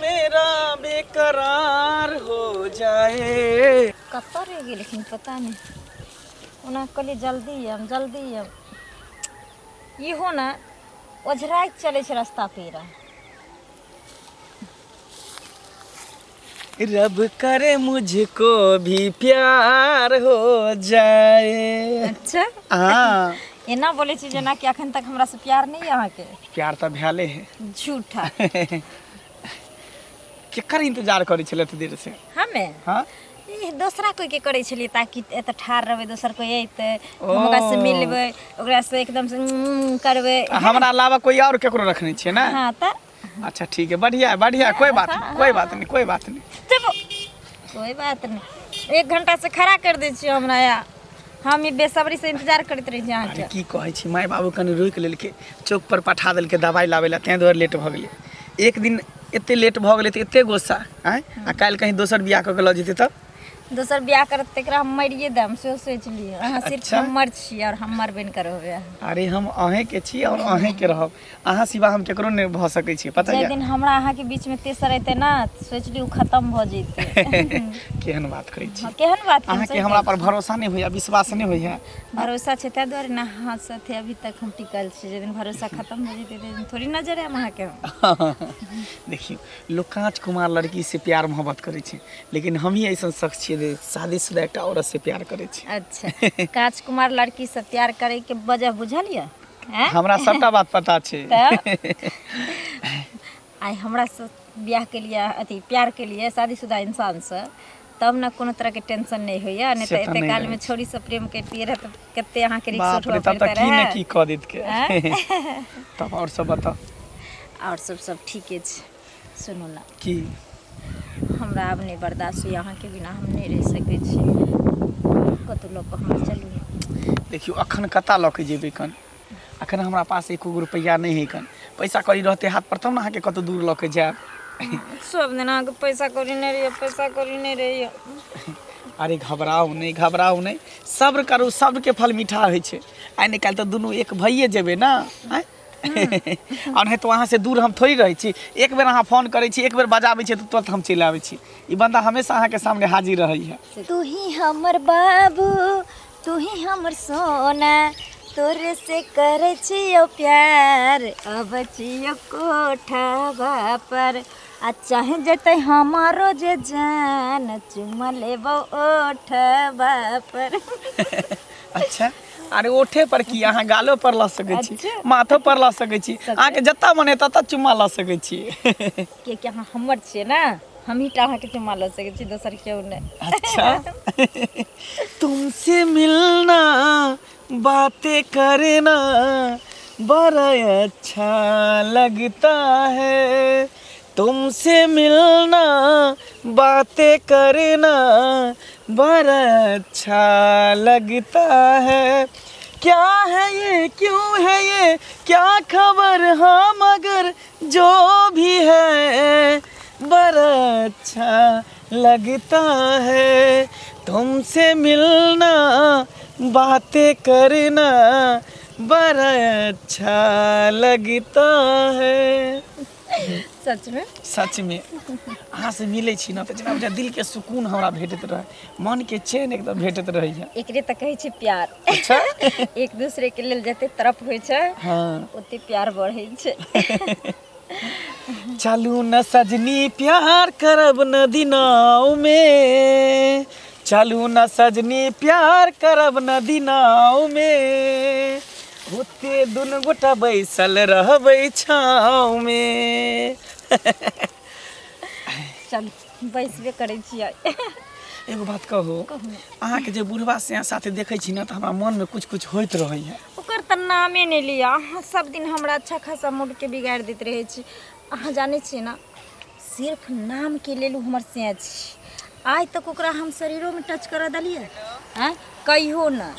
मेरा बेकरार हो जाए। कतऽ रहि गेलखिन पता नहि। ओना कहलियै जल्दी आयब, जल्दी आयब। इहो ने ओझराइत चलै छै रस्ता पेरा। रब करे मुझको भी प्यार हो जाए। अच्छा। हाँ। एना बोलै छी जेनाकि अखन तक हमरा से प्यार नहि यऽ अहाँके। प्यार तऽ भेले है। झूठा। केकर इंतजार करै छलै एते देर से? हमे? हाँ। ई दोसरा कोई के करै छलियै ताकि एतऽ ठाढ़ रहबै, दोसर कोई अयतै, हम ओकरा से मिलबै, ओकरा से एकदम से करबै। आ हमरा अलावा कोई और केकरो रखने छियै ना? हाँ तऽ। अच्छा ठीक है, बढ़िया है, बढ़िया है, कोई बात नहीं, कोई बात नहीं, कोई बात नहीं। चुप, कोई बात नहीं। 1 घंटा से खड़ा कर दै छियै हमरा या, हम ई बेसब्री से इंतजार करैत रही छी अहाँके। अरे की कहै छी, माय बाबू कनि रोकि लेलकै, चौक पर पठा देलकै दवाइ लाबै लए, ताहि दुआरे लेट भऽ गेलै। एक दिन एते लेट भऽ गेलै तऽ एते गुस्सा आँय, आ काल्हि कहीं दोसर बियाह कऽ के लऽ जेतै तब? दोसर बियाह करत तकरा हम मरिए देम, सेहो सोचि लिअ। अहाँ सिर्फ हमर छी और हमर बनि कऽ रहबै अहाँ। अरे हम अहेंके छी और अहेंके रहब, अहाँ सिवा हम केकरो नहि भऽ सकै छी, पता जाहि यऽ? दिन हमरा अहाँके बीचमे तेसर अयतै ने, सोचि लियौ खतम भऽ जेतै। केहन बात करै छी? हँ, केहन बात हम अहाँके सही हमरा कहै पर छी। भरोसा नहि होइए, विश्वास नहि होइए? भरोसा छै ताहि दुआरे ने अहाँ साथे अभी तक हम टिकल छी। जाहि दिन भरोसा खतम भऽ जेतै ताहि दिन थोड़ी नजर आयब अहाँके हम। देखियौ, लोक काँच कुमार लड़की से प्यार मोहब्बत करै छै, लेकिन हम ही ऐसन शख्स छियै जे शादीशुदा एकटा औरत से प्यार करै छी। अच्छा, काँच कुमार लड़की से प्यार करैके वजह बुझल यऽ? हैं? हमरा सबटा बात पता छै। तऽ आइ हमरा से बियाह के लिए, अथी प्यार के लिए शादीशुदा इंसान से, तब ने कोनो तरह के टेंशन नहि होइया, नहि से तऽ तऽ एते नहि काल मे रहै छै। छोरी से प्रेम करितियै रहए तऽ कते अहाँके रिक्स बाप रे, उठबऽ तब तऽ पड़िते की ने रहए। की कऽ देत के। आँय? तब आओर सब बताउ। आओर सब सब ठीके छै। सुनू ने। की? हमरा आब नहि बर्दाश्त होइए, अहाँके बिना हम नहि रहि सकै छी। कतहु लऽ कऽ हमरा चलू ने। देखियौ, अखन कतऽ लऽ के जेबै कन? अखन हमरा पास एको गो रुपैआ नहि है कन। पैसा कौड़ी रहतै हाथ पर तब ने अहाँके कतहु दूर लऽ के जायब। सब दिन अहाँके पैसा कौड़ी नहि रहैए, पैसा कौड़ी नहि रहैए। अरे घबराउ नहि, घबराउ नहि, सब्र करू, सब्रके फल मीठा होइ छै। आइ नहि काल्हि तऽ दुनू एक भइए जेबै ने। आँय, आओर नहि तऽ अहाँसँ दूर हम थोड़ी रहै छी। एक बेर अहाँ फोन करै छी, एक बेर बजाबै छी तऽ तुरंत हम चलि आबै छी। ई बन्दा हमेशा अहाँके सामने हाजिर रहैए। तू ही हमर बाबू, तू ही हमर सोना, तोरे से करै छियौ प्यार, अब छियौ कोठवा पर, आ चाहे जेतै हमारो जे जान, चुमा लेबौ ओठवा पर। अच्छा, अरे ओठे पर की, अहाँ गालो पर लऽ सकै छी। अच्छा। माथो पर लऽ सकै छी, अहाँके जतऽ मन हेतै ततऽ चुम्मा लऽ सकै छी। किएकि अहाँ हमर छियै ने, हमही टा अहाँके चुम्मा लऽ सकै छी, दोसर केओ नहि। अच्छा, तुमसे मिलना बातें करना बड़ा अच्छा लगता है, तुमसे मिलना बातें करना बड़ा अच्छा लगता है, क्या है ये, क्यों है ये, क्या खबर, हाँ मगर जो भी है बड़ा अच्छा लगता है, तुमसे मिलना बातें करना बड़ा अच्छा लगता है। सच में? सच में, अहाँ से मिलै छी ने तऽ जेना बुझाय दिल के सुकून हमरा भेटैत रहै, मन के चैन एकदम भेटैत रहैया। एकरे तऽ कहै छै प्यार। अच्छा। एक दूसरे के लेल जते तरफ होइ छै, ओते प्यार बढ़ै छै। चलू न सजनी प्यार करब नदी नाव में, चलू न सजनी प्यार करब नदी नाव में, ओते दुनू गोटा बैसल रहबै छाँव में। चल, बैसबे करै छियै। एगो बात कहू? कहू। अहाँके जे बुढ़वा से साथे देखै छी ने तऽ हमरा मनमे कुछ कुछ होइत रहैया। ओकर तऽ नामे नहि लिअ अहाँ। सब दिन हमरा अच्छा खासा मूडके बिगाड़ि दैत रहै छी। अहाँ जानै छियै ने, सिर्फ नामके लेल उ हमर सैं छी। आइ तक ओकरा हम शरीरोमे टच करऽ देलियै? आँय, कहियो नहि।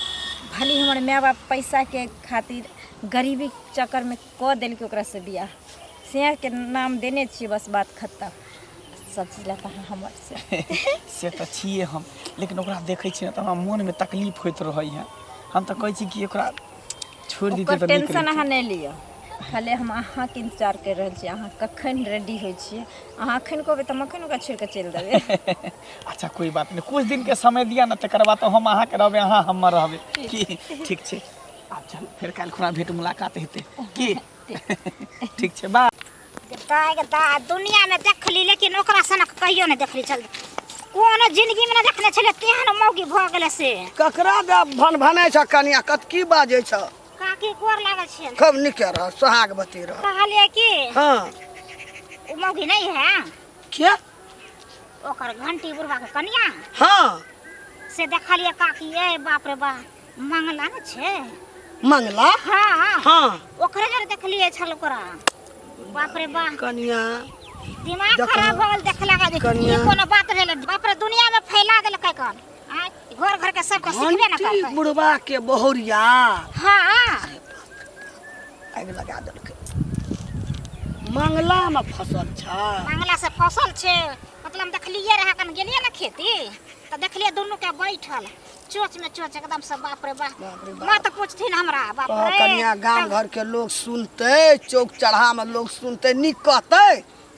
भले हमर माय बाप पैसाके खातिर गरीबीके चक्करमे कऽ देलकै ओकरासँ बियाह, सैंके नाम देने छियै, बस बात खतम। सब चीज लए तऽ अहाँ हमर से से तऽ छियै हम, लेकिन ओकरा देखै छियै ने तऽ हमरा मोनमे तकलीफ होइत रहैए। हम तऽ कहै छी कि ओकरा छोड़ि दितै ओकर तऽ नीक टेंशन रहितै। अहाँ नहि लिअ, खाली हम अहाँके इंतजार करि रहल छी, अहाँ कखन रेडी होइ छियै। अहाँ एखन कहबै तऽ हम एखन ओकरा छोड़ि कऽ चलि देबै। अच्छा कोइ बात नहि, कुछ दिनके समय दिअ ने, तकर बाद तऽ हम अहाँके रहबै, अहाँ हमर रहबै। की ठीक छै? आब चल, फेर काल्हि खुना भेंट मुलाकात हेतै। की ठीक छै? बाय। दाय गे दा, दुनियामे देखली लेकिन ओकरा सनक कहियो नहि देखली छल। कोनो जिंदगीमे नहि देखने छलियै तेहन मौगी भऽ गेलै से। ककरा दे भन भनै छ कनिया, कत की बाजै छ? काकी गोर लागल छियनि। खूब नीके रह, सोहागवती रह। कहलियै कि हाँ ओ मौगी नहि है के ओकर घंटी बुढ़वा के कनिया? हाँ से देखलियै काकी, ए बाप रे बा, मंगला ने छै? मंगला? हाँ। हाँ ओकरे जरे देखलियै छल ओकरा, बाप रे बा कनिया, दिमाग देखो। खराब भऽ गेल देखला के। कनिया। ई कोनो बात भेलै? बाप रे, दुनिया में फैला देलकै कन आँय, घर घर के सबके सिखबे न घंटी करतै। बुढ़वा के बहुरिया? हाँ। आगि लगा देलकै, मंगला में फसल छै। मंगला से फसल छै, मतलब देखलियै रहे कन गेलियै ने खेती तऽ देखलियै दुनू के बैठल चोच में चोच एकदम से, बाप रे बाप। बाप रे बाप। मत पूछथिन हमरा, बाप कह रे। कनिया, गाम घर के लोग सुनते, चौक चढ़ा में लोग सुनते, नीक कहते?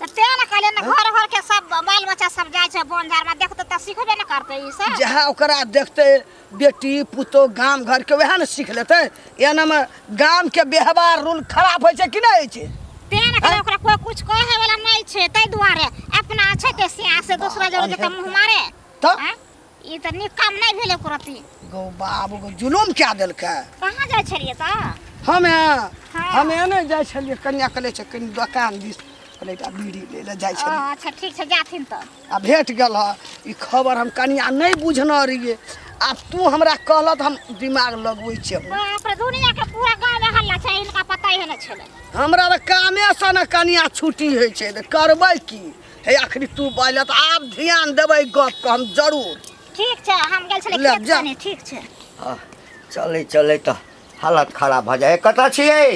तऽ तें ने कहलियै ने, घर घर के सब बाल बच्चा सब जाइ छै बन झाड़ में, देखते तऽ सिखबे ने करतै ई सब। जहाँ ओकरा देखते बेटी पुतोह गाम घर के, वएह ने सीख लेतै। एना में गाम के व्यवहार रूल खराब होइ छै कि नहि होइ छै? तें ने कहलियै, ओकरा कोइ कुछ कहै वाला नहि छै, ताहि दुआरे अपना छै ते से से दोसरा जगह जेतै मुँह मारे। तऽ आँय? ई तऽ नीक काम नहि भेलै एको रत्ती। गौ बाबू गौ, जुलुम क्या देलकै। कहाँ जाइ छलियै तऽ? हमे हाँ। हमे ने जाइ छलियै, कनिया कहले छै कनि दोकान दिस, कहले एकटा बीड़ी लै लए जाइ ओ छलियै। अच्छा ठीक छै, जाथिन तऽ। आ भेट गेल ह ई खबर, हम कनिया नहि बुझने रहियै। आब तू हमरा कहलत, हम दिमाग लगबै छियै। बाप रे, दुनिया के पूरा गाँव में हल्ला छै, हिनका पता ही नहि छलै। हमरा तऽ कामेसँ ने कनिया छुट्टी होइ छै, तऽ करबै की? हे अखनी तू बजल तऽ आब ध्यान देबै गपके हम जरूर। ठीक छै, हम गेल छलियै ले, खेत जा। कनी। ठीक छै। आ, चलै चलै तऽ हालत खराब भऽ जाइ। कतऽ छियै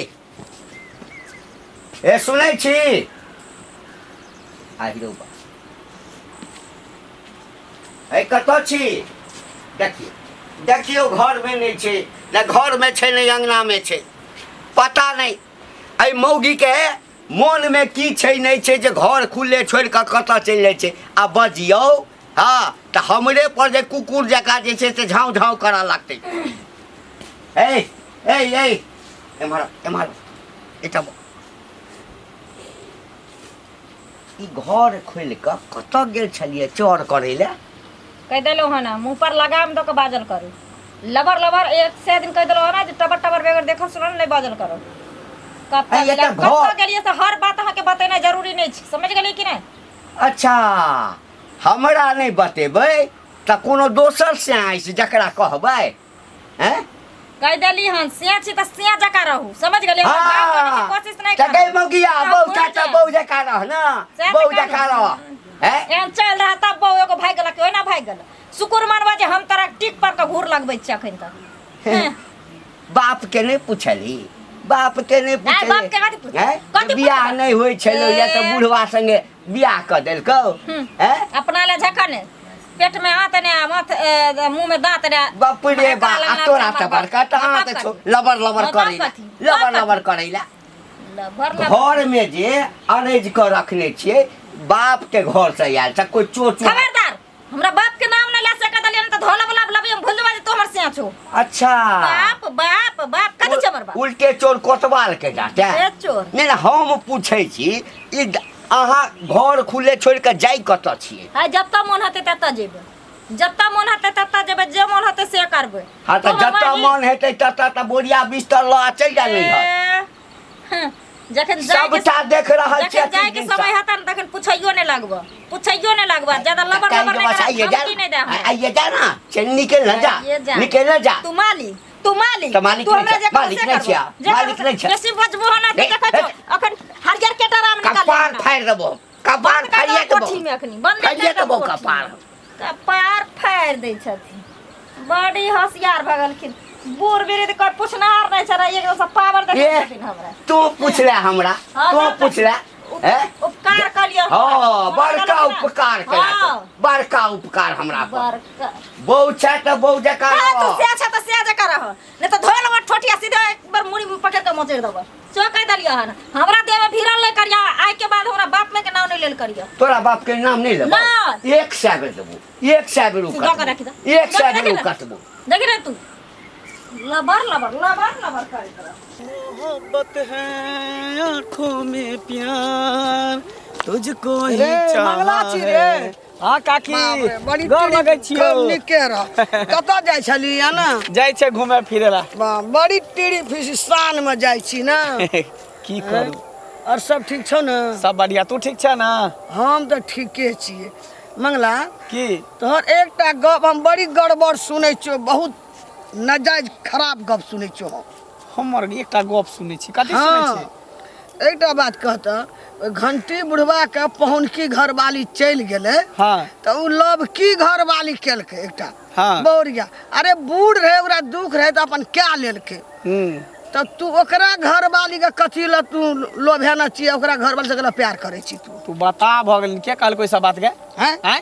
ए? सुनै छी? आहिरो बा, ए कतऽ छी? देखियौ देखियौ, घरमे नहि छै ने, घरमे छै ने अङ्गनामे छै। पता नहि एहि मौगीके मोनमे की छै नहि छै, जे घर खुले छोड़ि कऽ कतऽ चलि जाइ छै। आ बजियौ हँ तऽ हमरे पर जे कुकुर जकाँ जे छै से झाँउ झाँउ करऽ लगतै। ए ए ए, एम्हर आउ, एम्हर आउ, एहिठाम आउ। ई घर खोलि कऽ कतऽ गेल छलियै चौर करै लए? कहि देलहुँ हन, मुँह पर लगाम दऽ कऽ बाजल करू। लबर लबर एक से दिन कहि देलहुँ हन जे टबर टबर बगैर देखल सुनल नहि बाजल करू। कतऽ ऐ, गेलियै एतऽ घर- कतऽ गेलियै से हर बात अहाँके बतेनाइ जरूरी नहि छै, समझि गेलियै कि नहि? अच्छा, हमरा नहि बतेबै तऽ कोनो दोसर से आँसि जकरा कहबै हैं? कहि देली हन, से छी तऽ से जकाँ रहू, समझ गेलियै? हमरा बात बनेके हाँ कोशिश नहि तऽ गै करू। मौगिया, सब बहू बुझि था तऽ जायब। बहू जकाँ रह ने। सएह तऽ बहू कहलहुँ। जकाँ रह हैं। एहन चलि रहा तब बहु एगो भागि गेलक, ओहिना भागि गेल। शुक्र मानबा जे हम तोरा टिक पर के घूर लगबै छियै अखन तक। हैं। बाप के नहि पुछलही? बाप के नहि पुछलही? बाप के कथी पुछबै? हैं? कथी बियाह पुछबै? नहि होइ छलौ या तऽ ए। बुढ़वा संगे बियाह कऽ देलकौ हैं? अपना ले झखन पेट में हाथ ने माथ ए, मुंह में दांत ने। बाप रे बा, एकरा आ लगना तोरा छै तऽ हमर बड़का बाप। तऽ हाथ बाप छौ कथी? लबर लबर बाप करैला कथी? लबर बाप लबर कथी? करैला। लबर लबर घर में जे अरेज कऽ रखने छियै, बाप के घर से आयल छै कोई चोर चोर। खबरदार, हमरा बाप के नाम न ले सकत अलियन त धोला वाला लबी, हम भूल जबा जे तू हमर सिया छो। अच्छा, बाप बाप बाप कथी छै हमर बाप? उल्टे चोर कोतवाल के जाते। ए चोर। नहि नहि, हम पूछै छी, ई अहाँ घर खुले छोड़ि कऽ जाइ कतऽ छियै? आ जतऽ मोन हेतै ततऽ जेबै, जतऽ मोन हेतै ततऽ जेबै, जे मोन हेतै से करबै। हँ तऽ तू जतऽ हमर मन हेतै ततऽ तऽ बोरिया बिस्तर लऽ आ चलि जा नैहर। ए, हँ, जखन जाय के सबटा देख रहल छियै। जखन जाय के दिनसँ। समय हेतै ने तखन पुछैयो नहि लगबऽ, पुछैयो नहि लगबऽ। ज्यादा लबर लबर नहि आइए करऽ, जा, धमकी नहि दे हमरा। आइए जा ना, चल निकल ना जा। आइए जा। निकल ना जा। तू मालिक, तू मालिक, तऽ मालिक तू नहि हमरा छै, जे कहबो मालिक से नहि करबो। छियै, जे मालिक करबो नहि छै। बेसी बजबो ना तऽ ए, देखै छौ अखन हरियर के डराम निकाल कपार फाड़ि देबो, कपार बंद कर फाड़िए दहो देबो। कोठी में अखनी बंद फाड़िए कर दहो देबो कोठी में। कपार। कपार फाड़ि दै छथिन, बड़ी होशियार भऽ गेलखिन। बूढ़ वृद्ध कोइ पुछनाहार नहि छै, एकदम से पावर देखै ए, छथिन हमरा। तू पूछले हमरा? हाँ, तू तब तऽ पूछले? हैं? उपकार उपकार कऽ लिअ हँ बड़का उपकार केला हँ। बड़का उपकार हमरा पर बड़का बहू छै तऽ बहू जकाँ हाँ, तू रह। से अच्छा तऽ से जकाँ रह नहीं तऽ धोल हमर ठोटिया सीधे एक बार मुड़ी में पकड़ के मोचड़ देबो सो कह देलियै हन हमरा देह में भिड़ल नहीं करिया आइ के बाद हमरा बाप में के नाम नहीं लेल करिया तोरा बाप के नाम नहीं लेबो ना। 100 बेर देबो 100 बेर तू दऽ के राखि कटबो दे 100 बेर उ कटबो देख रे तू लबर लबर लबर लबर करैत रह मोहब्बत है आंखों में प्यार तुझको ही रे, चाहा मंगला छी रे। है। हाँ काकी बाप रे, बड़ी गोर लगै छियौ खूब नीके रह कतऽ जाइ छली ना जाइ छै घूमे फिरे ला बा, बड़ी टीरी फीस शान में जाइ छी ना की करू और सब ठीक छौ ने सब बढ़िया तू ठीक छै ना हम तऽ ठीके छियै मंगला की तोहर एकटा गप हम बड़ी गड़बड़ सुनै छियौ बहुत नाजायज खराब गप सुनै छियौ हम हमर एकटा गप सुनै छी कथी सुनै हाँ छी एकटा बात कहतऽ ओहि घंटी बुढ़वा के पहुनकी घरवाली चलि गेलै हाँ तऽ ओ लवकी घरवाली केलकै एकटा हाँ। बौरिया अरे बूढ़ रहै ओकरा दुख रहै तऽ अपन कए लेलकै हम्म तऽ तू ओकरा घरवाली के कथी लए तू लोभेना छियै ओकरा घरवाली से केना प्यार करै छी तू तू बता भऽ गेल के कहलको ई सब बात के हैं आँय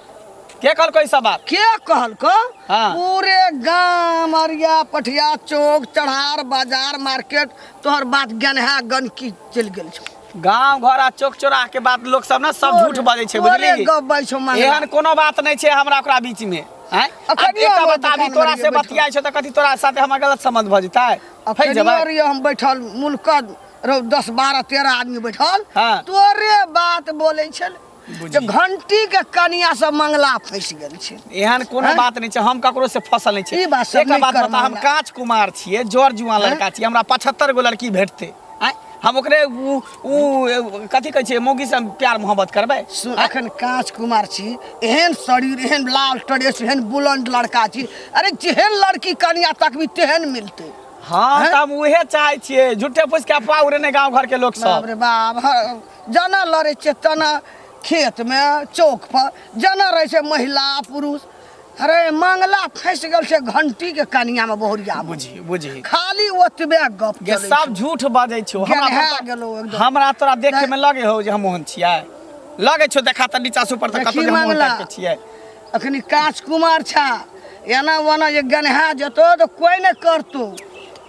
के कहलको ई सब बात के कहलको हाँ। पूरे गाम अरिया पठिया चौक चढ़ार बाजार मार्केट तोहर बात गनहा गनकी चलि गेल छौ गांव घर आ चौक चौराह के बात लोक सब ना सब झूठ बजै छै तोरे बुझली गप बाजै छौ मांगला। एहन कोनो बात नहि छै हमरा ओकरा बीच में आँय अखनियो आब एकटा हम बताबी दुकान तोरा में से बैठल। बतियाइ छौ तऽ कथी तोरा साथे हमर गलत संबंध भऽ जेतै फँसि अखनियो जेबै रहियै हम बैठल मुल्कत रौ 10 12 13 आदमी बैठल हाँ। तोरे बात बोलै छल बुझी। जे घंटी के कनिया से मंगला फंसि गेल छै एहन कोनो हैं? बात नहि छै हम ककरो से फसल नहि छै ई बात सब एकटा नहि बात कर बता हम मामला। काँच कुमार छियै जर जुआ लड़का छियै हमरा 75 गो लड़की भेटतै आँय हम ओकरे उ उ कथी कहै छै मौगी से हम प्यार मोहब्बत करबै सुन अखन काँच कुमार छी एहन शरीर एहन लाल टरेस एहन बुलंद लड़का छी अरे जेहन लड़की कनिया तकबी तेहन मिलतै हाँ हैं? तऽ हम उहे चाहै छियै झूठे फूस के अफवाह उड़ेने गाँव घर के लोक बाप सब रे बाप जना लड़ै छियै तना खेतमे चौक पर जना रहै छै महिला पुरुष अरे मंगला फँसि गेल छै घंटी के कनिया में बहुरिया में। बुझी बुझी खाली ओतबे गप गे चलै सब छै। झूठ बजै छौ हमरा गेन्हा पर- गेलौ एकदम। हमरा तोरा देखे में लगे हो जे हम ओहन छियै लगे छौ देखा तऽ नीचा से ऊपर तऽ देखी कतौ जे हम ओहन मंगला। टाइप के छियै अखनी काँच कुमार छा एना ओना जे गन्हा जेतो तऽ कोइ नहि करतो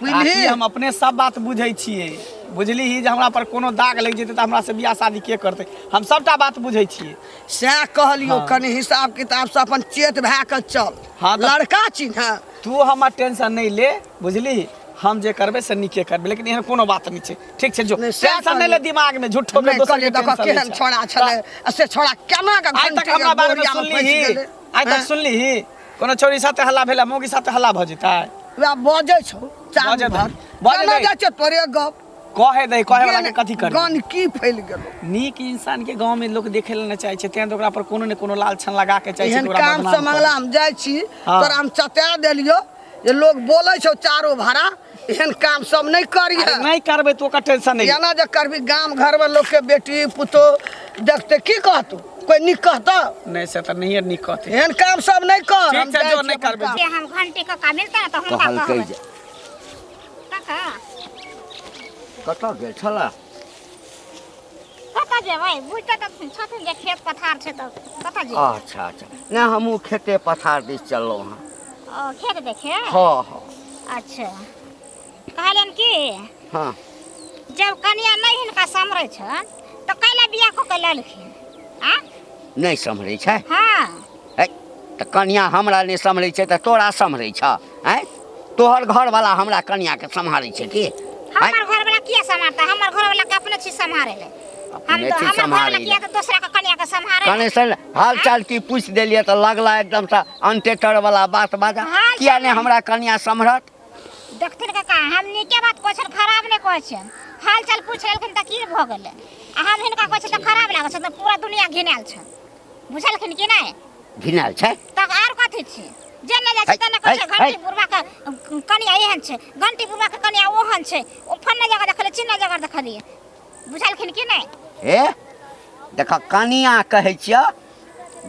बुझली काकी, हम अपने सब बात बुझै छियै बुझली जे हमरा पर कोनो दाग लागि जेतै तऽ हमरा से बियाह शादी के करतै हम सबटा बात बुझै छियै सएह कहलियौ हाँ। कनि हिसाब किताब से अपन चेत भए कऽ चल हाँ, तऽ- लड़का चिन्ह तू हमर टेंशन नहि ले बुझली हम जे करबै से नीके करबै लेकिन एहन कोनो बात नहि छै ठीक छै जो नहि, सएह टेंशन नहि ले कहलियौ। दिमाग में झूठो के नहि दोसर कहलियै के देखऽ टेंशन लै केहन छै। छोड़ा छलै आ से छोड़ा केना कऽ आइ तक घंटी हमरा के बारे में बोरियामे सुनली फँसि ही गेलै आइ तक हैं? सुनली ही कोनो छोरी साथे हल्ला भेला मौगी साथे हल्ला भऽ जेतै वएह बजै छौ चारू बजै भर दही, बजै केना दही। जाइ छै तोरे गप कहे दही कहे वाला के कथी करबै गनकी फैल गेलो नीक इंसान के गांव में लोग देखे ला नहि चाहे छै तें तऽ ओकरा पर कोनो ने कोनो लालछन लगा के चाहे छै एहन कि ओकरा काम बदनाम से करी। मंगला हम जाइ छी हाँ। तोरा हम चता देलियो जे लोग बोलै छौ चारो भाड़ा एहन काम सब नहि करिहे अरे नहि करबै तऽ ओकर टेंशन नहि एना जे करबी गाम घरमे लोकके बेटी पुतोह देखते की कहतौ कोइ नीक कहतौ नहि से तऽ नहिए नीक कहतै एहन काम सब नहि कर ठीक हम छै, जाइ जो छी नहि अपन करबै, काम। जे हम घंटी कक्का मिलतै ने तऽ हुनका कहलकै कहबै जे कक्का कतऽ गेल छलऽ कतऽ जेबै बुझते तऽ छथिन जे खेत पथार छै तऽ कतऽ जेबै अच्छा अच्छा नहि हमहूँ खेते पथार दिस चललहुँ हँ ओ खेत देखे हँ हँ अच्छा कहलियनि कि हँ जब कनिया नहि हिनका सम्हरै छनि तऽ कैला बियाह कऽ के लेलखिन आ नहि सम्हरै छै हँ है तऽ कनिया हमरा नहि सम्हरै छै तऽ तोरा सम्हरै छ आँय तोहर घरवाला हमरा कनियाके सम्हारै छै की आँय हमर घरवाला किया सम्हारता हमर घरवाला के अपने छी सम्हारे ले हम अपने तो छी हमर घरवाला सम्हारै किया ले तऽ दोसरा के कनिया के सम्हारे कने से हाल चाल की पूछि देलियै तऽ लगला एकदमसँ अन्टेटर वाला बात बाजा हाल किया नहि हमरा कनिया सम्हरत देखथिन काका हम नीके बात कहै छियनि खराब नहि कहै छियनि हाल चाल पूछि लेलखिन तऽ की भऽ गेलै आ हम हिनका कहै छियनि तऽ खराब लागै छै तऽ पूरा दुनिया घिनायल छै बुझलखिन कि नहि घिनायल छै तऽ आर कथी छै जे नहि जाइ छै तेने कहै छै है, है। घंटी बुढ़वा के कनिया एहन छै घंटी बुढ़वा के कनिया ओहन छै ओ फन्ना जगह देखलियै चिन्ना जगह देखलियै बुझलखिन कि नहि हे देख कनिया कहै छियै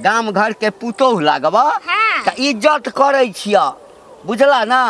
गाम घरके पुतोहु लागब हाँ। तऽ इज्जत करै छियै बुझला ने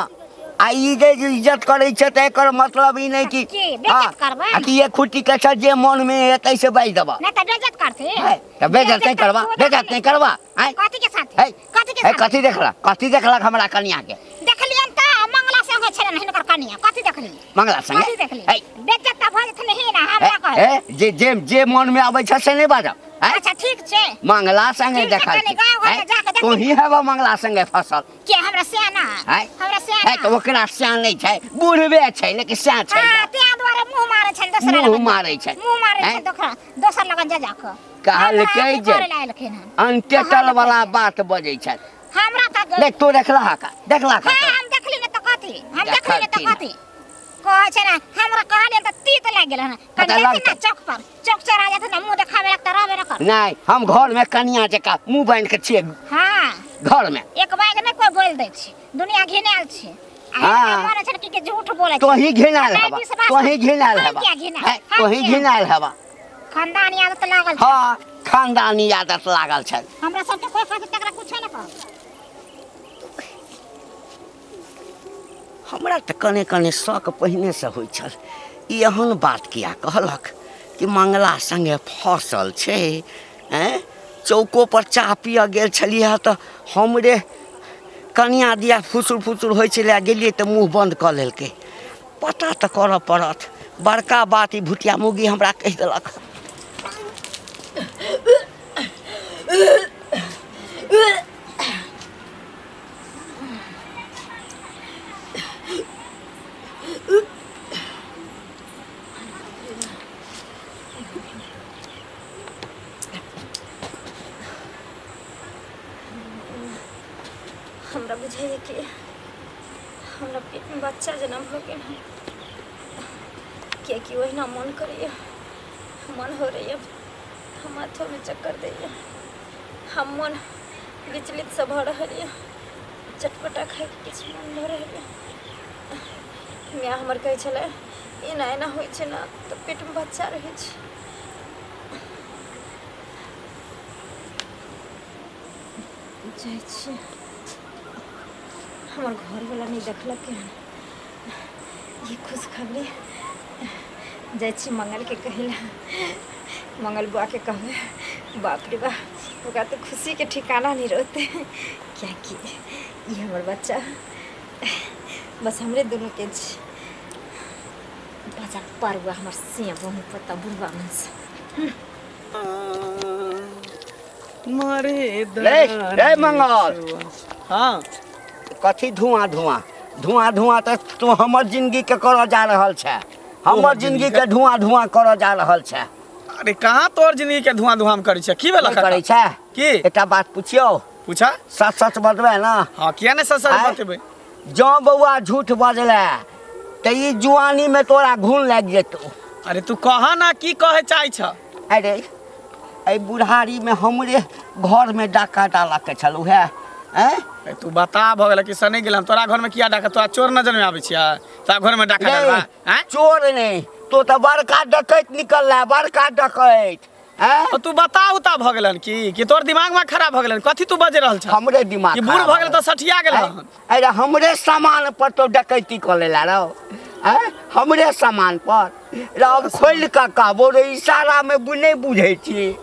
आ ई जे इज्जत करै छै तऽ एकर मतलब ई नहि कि की, बेइज्जत करबै? आ कि एक खुट्टी के छै जे मन मे हेतै से बाजि देबऽ। नहि तऽ बेइज्जत करथिन। है, तऽ बेइज्जत नहि करबा, बेइज्जत नहि करबा। आँय? कथी के साथे? है, कथी के है, साथे? कथी देखलक, कथी देखलक हमरा कनिया के? देखलियनि तऽ मंगला संगे छलनि हिनकर कनिया। कथी देखलियै? मंगला संगे? कथी देखलियै? है, बेइज्जत तऽ भऽ जेथिन ही ना हमरा है, कहै। है, जे जे जे मन मे अबै छै से नहि बाजब। आँय? अच्छा ठीक छै। मंगला संगे ठीक छै, देखल कनि गाँव घरमे जाके देखी। तोही हेबऽ मंगला संगे फसल। के हमरा सियाना? आँय? हमरा सियाना? है तऽ ओकरा सियान नहि छै, बुढ़बे छै लेकिन सियान छै। हाँ, तें दुआरे मुँह मारै छनि दोसरा मुँह लगन। मारै छै। मुँह मारै आँय? छनि दोसरा दोसर लगन जा जा कऽ। कहलकै हमरा जे अथी करै लए एलखिन हन। अनटेटल वाला बात बजै छै। हमरा तऽ देख तू देखलह का, देखलह का? हाँ, हम देखली ने तऽ कथी? हम देखली ने तऽ देखलखिन। कथी? कहै छै ने हमरा कहलियनि तऽ तीत लागि गेल हन। कनि पता जेथिन ने लगतै। चौक पर, चौक चौरा जेथिन ने मुँह देखाबै लए तऽ रहबे ने कर। नहि, हम घर में कनिया जकाँ मुँह बान्हि के छियै। हाँ। घर में। एक बैग नहि कोइ बोलि दै छै, दुनिया घिनायल छै। आ हाँ। हिनका मन छै कि झूठ बोलै छै। तोही घिनायल नहि हेबा, विश्वास तोही घिनायल हम हेबा। किया घिनायल? हैं, हम तोही किया? घिनायल हेबा। खानदानी आदत लागल छै। हाँ, खानदानी आदत लागल छै। हमरा सबके कोइ कहतै तकरा कुछो नहि कहब। हमरा तऽ कने कने शक पहिनेसँ होइ छल, ई एहन बात किया कहलक कि मंगला सङ्गे फसल छै। आँय, चौकोपर चाह पियऽ गेल छलियै हँ तऽ हमरे कनिया दिया फुसुर फुसुर होइ छलै, गेलियै तऽ मुँह बन्द कऽ लेलकै। पता तऽ करऽ पड़त, बड़का बात ई भुतिया मौगी हमरा कहि देलक। हमरा बुझाइए कि हमरा पेटमे बच्चा जनम हो गेल हन, कियाकि ओहिना मन करैए, मन हो रहैए, हम माथोमे चक्कर दैए, हम मन विचलित से भऽ रहल यऽ, चटपटा खाइके किछु मन भऽ रहल यऽ। माय हमर कहै छलै एना एना होइ छै ने तऽ पेटमे बच्चा रहै छै। जाइ छी, हमर घरवला नहि देखलकै हन ई खुशखबरी। जाइ छी मंगलके कहै लए, मंगल बुआके कहबै, बाप रे बाप, ओकरा तऽ खुशीके ठिकाना नहि रहतै, किएकि ई हमर बच्चा बस हमरे दुनूके छै। बच्चा परुआ हमर से बहु पता बुढ़वा मनसँ मरे रे, रे मंगल। हाँ। कथी धुआं धुआं धुआं धुआं तऽ तू हमर जिंदगी के करऽ जा रहल छै, हमर जिंदगी के धुआं धुआं करऽ जा रहल छै। अरे कहाँ तोहर जिंदगी के धुआं धुआं करै छै? की भेल? नहि करै छै। की? एकटा बात पुछियौ? पूछा। सच सच बतबै ना? हाँ, किया नहि सच सच आँय? बतेबै। जँ बौआ झूठ बजले तऽ ई जुआनी में तोरा घुन लागि जेतौ। अरे तू कह ना, की कहै चाहै छ? अरे एहि बुढ़ारी में हमरे घर में डाका डालऽ के छलौ है। आँय? अरे तू बता भऽ गेल कि सने गेल हम तोरा घर में किया डाका? तोरा चोर नजर में आबै छियै तोरा घर में डाका डालबा? आँय? चोर नहि, तो तऽ बड़का डकैत निकलला, बड़का डकैत। आँय? तो तू बता उता भऽ गेलन की कि तोर दिमाग में खराब भऽ गेलन? कथी तू बज रहल छ? हमरे दिमाग कि बूढ़ खराब भऽ गेल तऽ सठिया गेल आँय? हन? अरे हमरे सामान पर तो डकैती कऽ लेला रौ। आँय? हमरे सामान पर रे, अब खोलि कऽ कहबो रे, इशारा में नहि बुझै छी।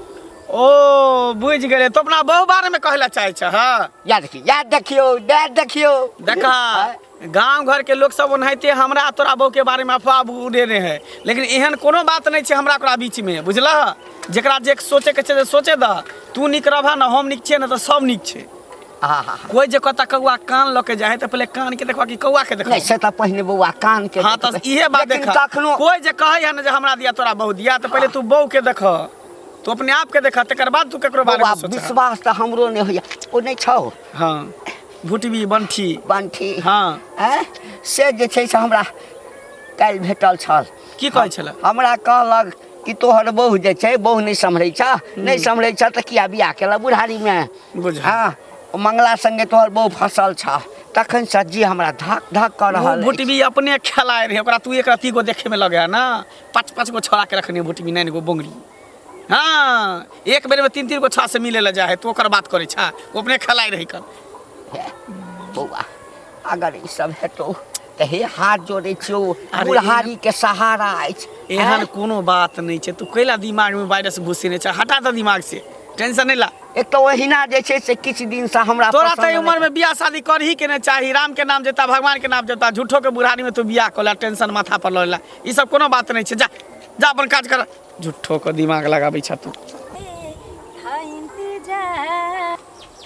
ओ बुझि गेलै, तो अपना बहु बारे में कहै लए चाहै छ? हाँ। याद देखियौ, याद देखियौ, याद देखियौ। देखा, गांव घर के लोग सब ओनाहिते हमरा आ तोरा बहू के बारे में अफवाह उड़ेने है, लेकिन एहन कोनो बात नहीं छै हमरा ओकरा बीच में, बुझलह? जेकरा जे सोचे के छै से सोचे दह। तू नीक रहबह ने, हम नीक छियै ने, तऽ सब नीक छै। आहा। कोई जे कहता कौआ कान लऽ के जाइ है तऽ पहिले कान के देखबा कि कौआ के देखबा? नहि, से तऽ पहिने बौआ कान के हाँ, तऽ देखबै। इहे बात लेकिन देखा। कखनो कोई जे कहै है ने जे हमरा दिया तोरा बहू दिया, तऽ पहिले तू बहू के देख, तू अपने आप के देख, तकर बाद तू केकरो बारे बौआ में सोच। विश्वास तऽ हमरो नहि होइया। ओ नहि छौ? हाँ, भुटबी बंठी। बंठी। हाँ। आँय? से जे छै से हमरा काल्हि भेटल छल। की कहै छलै? हमरा कहलक कि तोहर बहु जे छै, बहु नहि सम्हरै छ, नहि सम्हरै छ तऽ किया बियाह केलक बुढ़ारीमे? बुझल। हाँ, ओ मंगला संगे तोहर बहु फसल छ, तखन से जी हमरा धक धक कऽ रहल अछि। भुटबी अपने खेलाय रहे, ओकरा तू एक रत्ती गो देखे में लगे है ना, पाँच पाँच गो छोड़ा के रखने भुटबी, नाइन गो बोंगरी। हाँ, एक बेर में तीन तीन गो छा से मिले ला जाए है, तू ओकर बात करे छा, वो अपने खेलाय रही कर। हे, बौआ अगर ई सब हेतौ तऽ हे हाथ जोड़ै छियौ अरे बुढ़ारी के सहारा अछि एहन कोनो बात नहि छै तू कैला दिमागमे वायरस घुसेने छै हटा दे दिमाग से टेंशन नहि ला एक तऽ ओहिना जे छै से किछु दिनसँ हमरा तोरा पसन्द तऽ नहि उम्र में बियाह शादी करही के नहि चाही राम के नाम जेता भगवान के नाम जेता झूठो के बुढ़ारी में तू बियाह कऽ ला टेंशन माथा पर लऽ ला ई सब कोनो बात नहि छै जा जा अपन काज कर झूठो के दिमाग लगाबै छ तू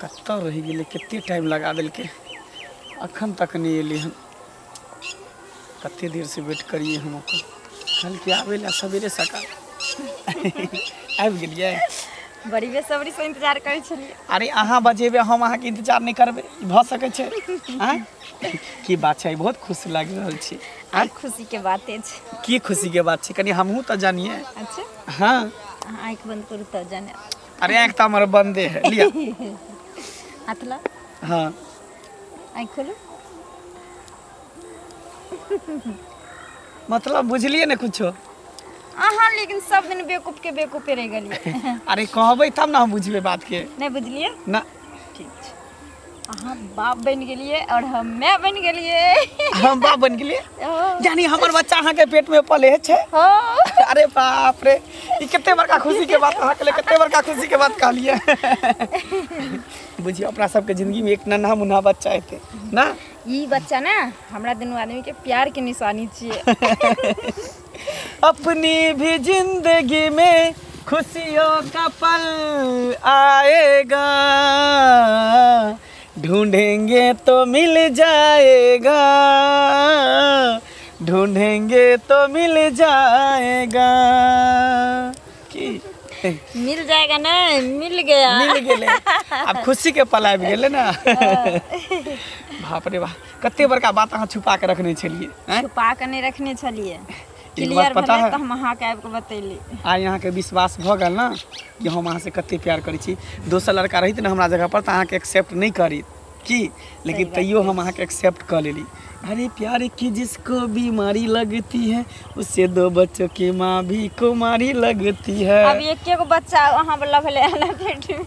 कतऽ रहि गेलै कते टाइम लगा देलकै अखन तक नहि एलै हन कते देर से वेट करिए हम ओकर कल के आबै ला सवेरे सकाल आबि गेलियै बड़ी बेसब्री से इंतजार करै छलियै अरे अहाँ बजेबै हम अहाँके इंतजार नहि करबै ई भऽ सकै छै आँय की बात छै बहुत खुश लागि रहल छी आइ खुशी के बाते छै की खुशीके बात छै कनि हमहूँ तऽ जानिए अच्छा हँ अहाँ आँखि बंद करू तऽ जाने अरे आँखि तऽ हमर बन्दे है लिअ हाथ ला हँ आँखि खोलू मतलब बुझलियै ने कुछो अहाँ लेकिन सब दिन बेवकूफ के बेवकूफे रहि गेलियै अरे कहबै तब ने हम बुझबै बातके नहि बुझलियै ना ठीक छै अहाँ बाप बनि गेलियै और हम माय बनि गेलियै हम बाप बनि गेलियै यानी हमर बच्चा अहाँके पेट में पले छै हाँ अरे बाप रे ई कते बड़का खुशी के बात अहाँके लिए कते बड़का खुशी के बात कहलियै बुझियौ अपना सबके जिंदगी में एक नन्हा मुन्ना बच्चा हेतै ना ई बच्चा ने हमरा दुनू आदमी के प्यार के निशानी छियै अपनी भी जिंदगी में खुशियों का पल आएगा ढूंढेंगे तो मिल जाएगा ढूंढेंगे तो मिल जाएगा की मिल जाएगा नहीं मिल गया मिल गेलै आब खुशी के पल आबि गेलै ने बाप रे बाप कते बड़का बात अहाँ छुपा के रखने छलियै आँय? छुपा के नहीं रखने छलिए एक क्लियर बात पता भेलै है तऽ हम अहाँके आबि कऽ बतैली आइ अहाँके विश्वास भऽ गेल ने कि हम अहाँसँ कते प्यार करै छी दोसर लड़का रहित ने हमरा जगह पर तऽ अहाँके एक्सेप्ट नहि करित की लेकिन बात तैयो हम अहाँके एक्सेप्ट कऽ लेली अरे प्यार की जिसको बीमारी लगती है उसे दो बच्चों की माँ भी कुमारी लगती है अब एके गो बच्चा अहाँ वाला भेलै हन पेट में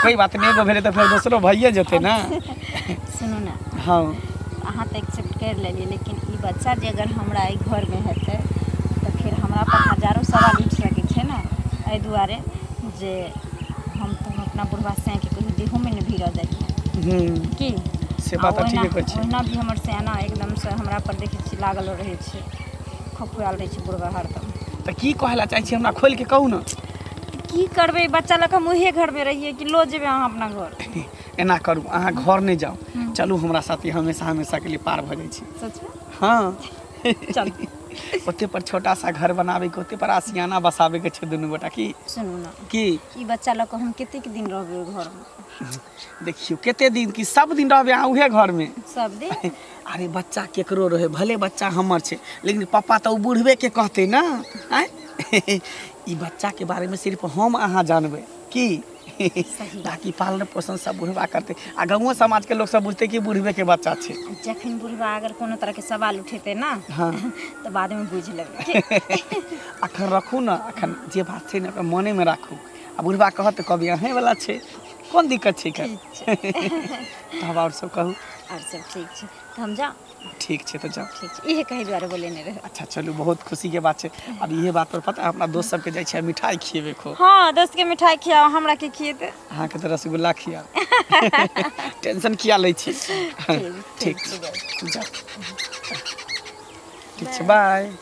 कोई बात नहीं एगो भेलै तऽ फेर दोसरो भइए जेतै ने सुनू ने हँ अहाँ तऽ एक्सेप्ट करि लेलियै लेकिन ई बच्चा जे अगर हमरा एहि घरमे हेतै तऽ फेर हमरा पर हजारो सवाल उठि सकै छै ने एहि दुआरे जे हम तऽ हम अपना बुढ़बा सैयाके कहियो देहोमे नहि भिड़ऽ देलियै की से बात आ तऽ ठीके ओहिना कहै छियै ओहिना भी हमर सयाना एकदमसँ हमरा पर देखै छी लागल रहै छै खखुआयल रहै छै बुढ़बा हरदम तऽ की कहै लए चाहै छी हमरा खोलि कऽ कहू ने की करबै बच्चा लऽ कऽ हम उहे घरमे रहियै कि लऽ जेबै अहाँ अपना घर एना करू अहाँ घर नहि जाउ चलू हमरा साथे हमेशा हमेशाके लिए पार भऽ जाइ छी सचमे हँ चल ओते पर छोटा सा घर बनाबैके ओते पर आसियाना बसाबैके छै दुनू गोटा की सुनू ने की ई बच्चा लऽ कऽ हम कतेक दिन रहबै ओहि घरमे देखियौ कते दिन की सब दिन रहबै अहाँ उहे घरमे सब दिन अरे बच्चा केकरो रहै भले बच्चा हमर छै लेकिन पप्पा तऽ ओ बुढ़बेके कहतै ने आँय ई बच्चाके बारेमे सिर्फ हम अहाँ जानबै की बाकी पालन पोषण सब बुढ़बा करतै आ गाँवो समाजके लोक सब बुझतै कि बुढ़बेके बच्चा छै जखन बुढ़बा अगर कोनो तरहके सवाल उठेतै ने हँ तऽ बादमे बुझि लेबै अखन रखू ने अखन जे बात छै ने ओकरा मनेमे राखू आ बुढ़बा कहत तऽ कहबै अहेँवला छै कोन दिक्कत छै एकर ठीक छै तब आओर सब कहू आओर सब ठीक छै तऽ हम जाउ ठीक छै तऽ जाउ ठीक छै इहे कहै दुआरे बोलेने रहै अच्छा चलू बहुत खुशीके बात छै आब इहे बात पर पता है अपना दोस्त सबके जाइ छियै मिठाई खिएबै खूब हँ दोस्त के मिठाई खियाओ हमरा के खिएतै अहाँके तऽ रसगुल्ला खियाब टेंशन किया लै छी ठीक जाउ ठीक छै बाय।